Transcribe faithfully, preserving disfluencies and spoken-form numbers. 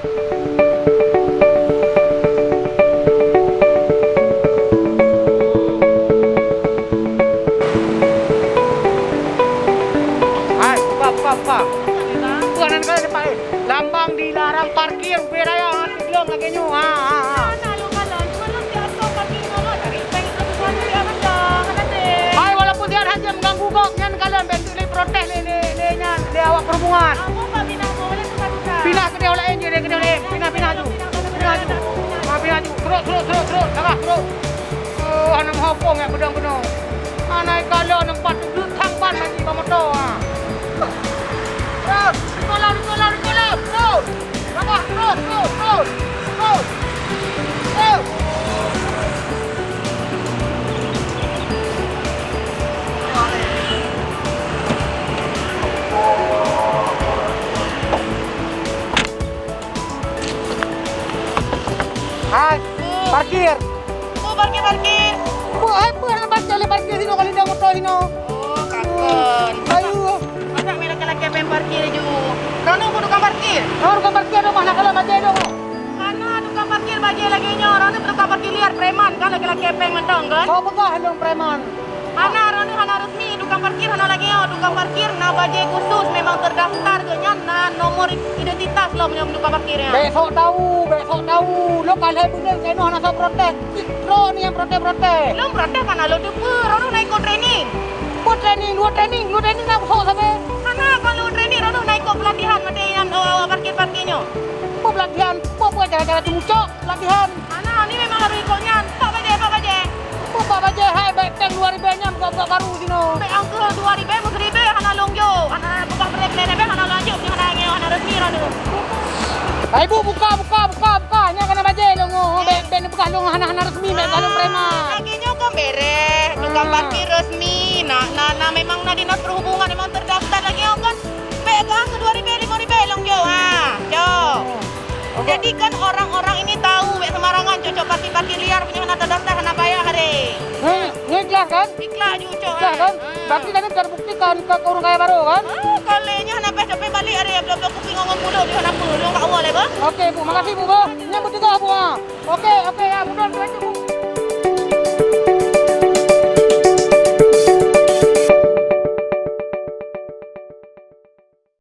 Hai, buka, buka, buka. Buka nan kau depan, eh. Lambang dilarang parkir, ubé raya, ha, tujuan lagèe nyoe. Ha, ha, ha. Hai, walaupun siat hana mengganggu gob, nyan kalon, ben lé protes lé, lé, lé nyan, lé awak perhubungan. Pinah keudéh laén jih, keudéh laén. Pinah, pinah aju. Pinah aju. Ha, pinah aju. Trok, trok, trok, trok. Tengah, trok. Oh, hana meuhopong ya, beudong keunoe. Hana ikalon, nampak teugeuthang ban lagi bak moto, ha. Terus, dikeulon, dikeulon, dikeulon. Terus. Terus, terus, terus, terus. Terus. Hai, parkir. Oh, parkir, parkir. Hai, peue hana baca lé parkir sinoe, kali dah moto sinoe. Oh, kakon. Ayo. Masa meunan lakèe-lakèe péng parkir ju. Droeneuh peue tukang parkir? Oh, tukang parkir dong, mana kalau baca dong. Hana tukang parkir bajèe lagèe nyoe, droeneuh tukang parkir liar, preman kan lakèe-lakèe péng mantong kan? Kau peugah lôn preman. Hana, droeneuh hana resmi, tukang parkir hana lagèe nyoe. Tukang parkir na bajèe khusus, memang terdaftar geuh nyan, na nomor identitas lom nyang tukang parkir nyan. Bèk sok tahu, bèk sok tahu. Lôn ka lhèe buleuen keunoe hana sok protes. Cit droeneuh nyang protes-protes. Lôn protes hana lôn teupeue, droeneuh na ikot training. Ikot training, luwa training, luwa training na sok sabe. Hana, kon luwa training, droeneuh na ikot pelatihan, maté nyan, oh, parkir-parkir nyoe. Peue pelatihan? Peue-peue cara-cara teuh mucok pelatihan? Hana, ni memang harôh ikot nyan. Pak bajèe, pak bajèe. Peue pak bajèe, hai, bèk péng dua ribèe nyan buka-buka baru sinoe. Bèk angkeuh dua ribèe, meusiribèe hana lôn jok. Hana buka peureulèe-peureulèe ribèe hana lôn jok, hana, hana resmi droeneuh. Hai bu, buka, buka, buka, buka. Nyan kana bajèe lôn, oh, bèk, bèk neupeugah lôn hana, hana resmi, bèk peugah lôn preman. Lagèe nyoe kon bereh, tukang parkir resmi. Na, na, na memang na dinas perhubungan memang terdaftar lagèe nyoe kan. Bèk angkeuh dua ribèe, lima ribèe lôn jok. Ha, jok. Jadi kan orang-orang ini tahu, bèk sembarangan cok-cok parkir-parkir liar, punya hana terdaftar, hana payah hari. Hmm, ni ikhlas kan? Ikhlas ju cok. Ikhlas kan? Ha. Berarti tadi terbuktikan ke ureueng kaya baru kan? Ha, kali nyoe hana payah capek balik hari, bloe-bloe kupi ngon mulut ju hana peue, lôn ka awai lé bah. Oke, Bu. Makasih, Bu, bah. Nyan beuteuga, Bu, ha. Oke, oke, ya, mudah, Bu.